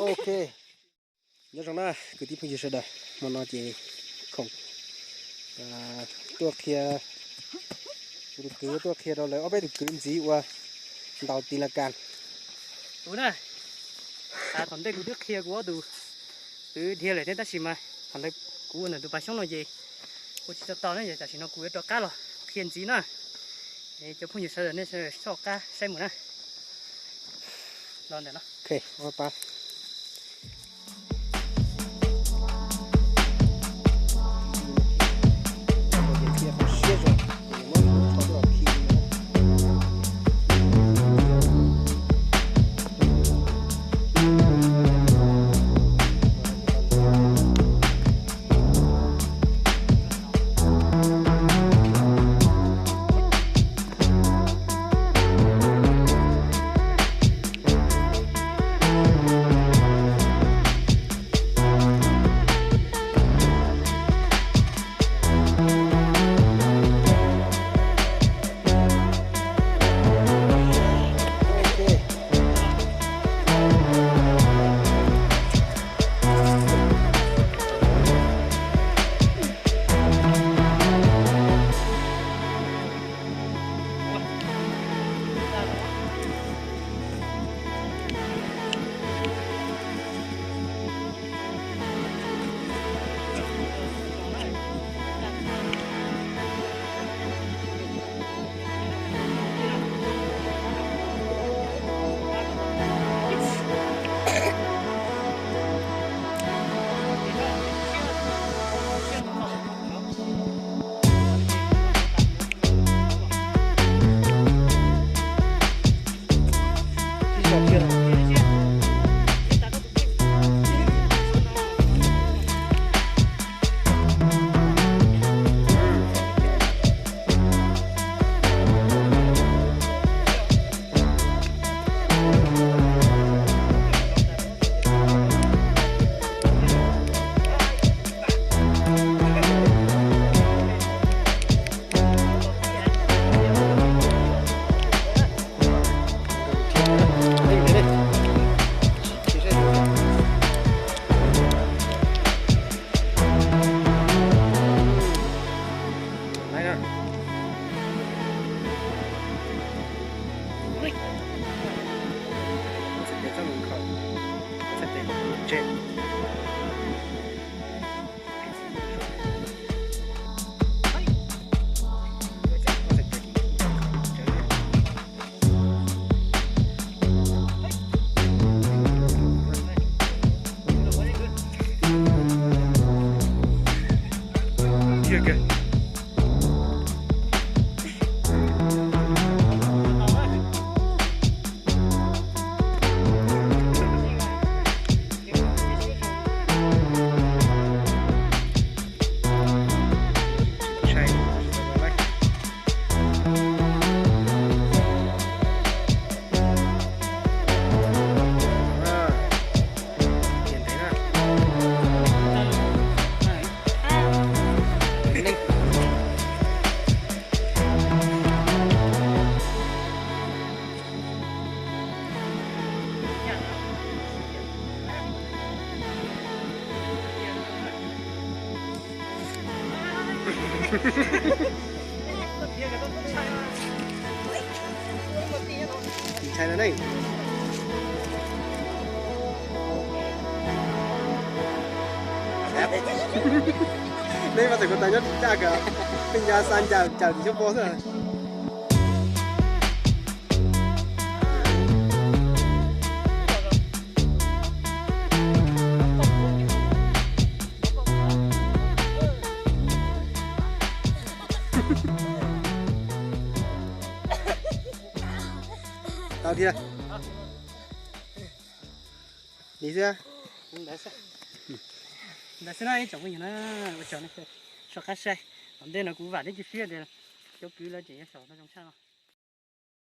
Ok, nyob zoo na kwv tij phooj ywg sawv daws, hmo no ces Khoom tuaj qhia, kuv tus kwv tuaj qhia rau lawv ob peb tus kwv ntxiv ua ntaus tis las kas. Kuv na, thaum ntej kuv twb qhia kuv ob tus kwv dhia lawm thiab tab sis mas thaum ntawd kuv ua ntawm tus pas xyoob no ces ua tsis tau tau na, tam sim no kuv yuav rov qab los qhia ntxiv na. Cov phooj ywg sawv daws nej soj qab saib mus na. Los ntawm no. Ntshai no ne. Neb mas txawm kuv tas nyob tsis caj kawg, pheej nca xa ncaws caws tim xyoob pob xwb. Tau thiab. Li xwb. Ntawd xwb na ib tsoom phooj ywg na, ua tsaug nej soj qab saib. Tom ntej no kuv vam thiab cia siab tias cov kwv lawv tseem yuav xyaum tau zoo tshaj no.